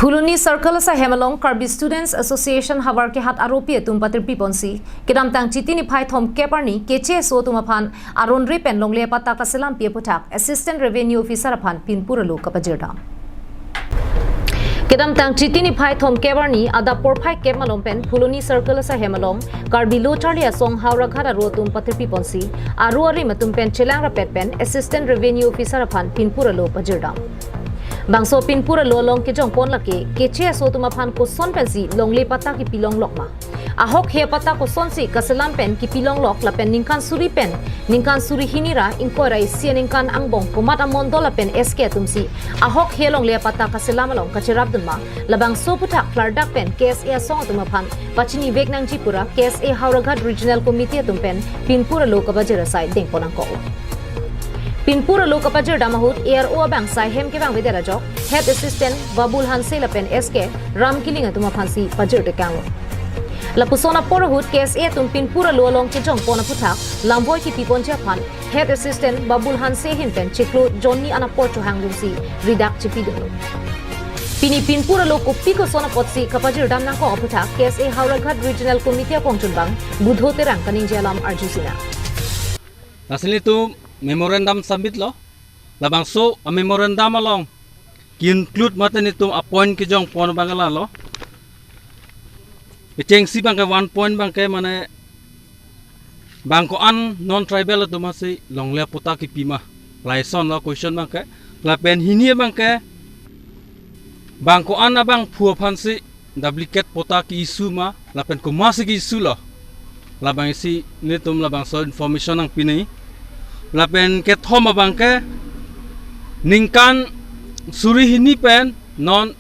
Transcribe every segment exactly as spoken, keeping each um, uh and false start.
Phuloni Circle asaihem along Karbi Students Association havar kehat aropi atum patirpi ponsi, kedamtang Chiti niphai thomkep arni K C S O atum aphan aron re pen longle apatta kaselampi aphuthak Assistant Revenue Officer aphan pinpur alo kapajirdam. Kedamtang Chiti niphai thomkep arni adap porphai kep malom pen Phuloni Circle asaihem along Karbi Lo Charli Asong Howraghat aro atum patirpi ponsi, aro arim atum pen chelang rapet pen Assistant Revenue Officer aphan pinpur alo pajirdam. Bangso pinpur alo along kejongpon lake K C S O atum aphan koson pensi longle patta kipilonglok ma, ahokhe apatta kosonsi kaselam pen kipilonglok lapen ningkan suri pen ningkan suri hini ra ingkoi ra isi aningkan angbong komat amondol lapen S K atumsi ahokhe longle apatta kaselam along kacherapdun ma, labangso aphuthak klardak pen K S A asong atum aphan pachinivek nangji pu ra K S A Howraghat Regional Committee atum pen pinpur alo kapajir asai dengpon nangkok. Pinpur alo kapajirdam ahut A R O abang saihem kevang avedet ajok Head Assistant Babul Hanse lapen S K Ramkilling atum aphansi pajir tekanglo. Lapuson apor ahut K S A atum pinpur alo along kejongpon aphuthak langvoi kipi ponji aphan Head Assistant Babul Hanse ahin pen chiklo jonni an apor chohangdunsi ridak chipidunlo. Pini pinpur alo kopi koson apotsi kapajirdam nangkok aphuthak K S A Howraghat Regional Committee apongchunbang Budho Terang kaningje alam arjusinang. Lasi nelitum memorandum submit lo. Labangso a memorandum along ki-include mate nelitum appoint kejongpon abang lalo. Kechengsi abangke one point abangke mane bang ko-an non tribal atum aphansi longle apatta kipi ma, lason lo question abangke. Lapen hini abangke bang ko-an abangphu aphansi duplicate patta ki-issue ma, lapen komatsi ki-issue lo, labangsi nelitum labangso information nangpi nangji. Lapen kethom abangke ningkan suri hini pen non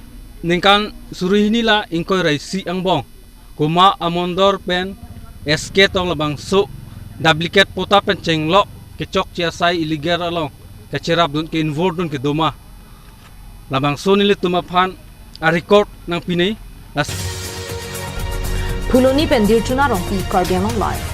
ningkan suri hini ra ingkoi ra isi angbong komat amondol pen S K tong labangso duplicate patta pen chenglok kechokche asai illegal along kacherapdun, ke-involve dun kedo ma, labangso nelitum aphan a record nangpi nangji. Las- Phuloni pen Dirchuna Rongpi, Karbi Anglong Live.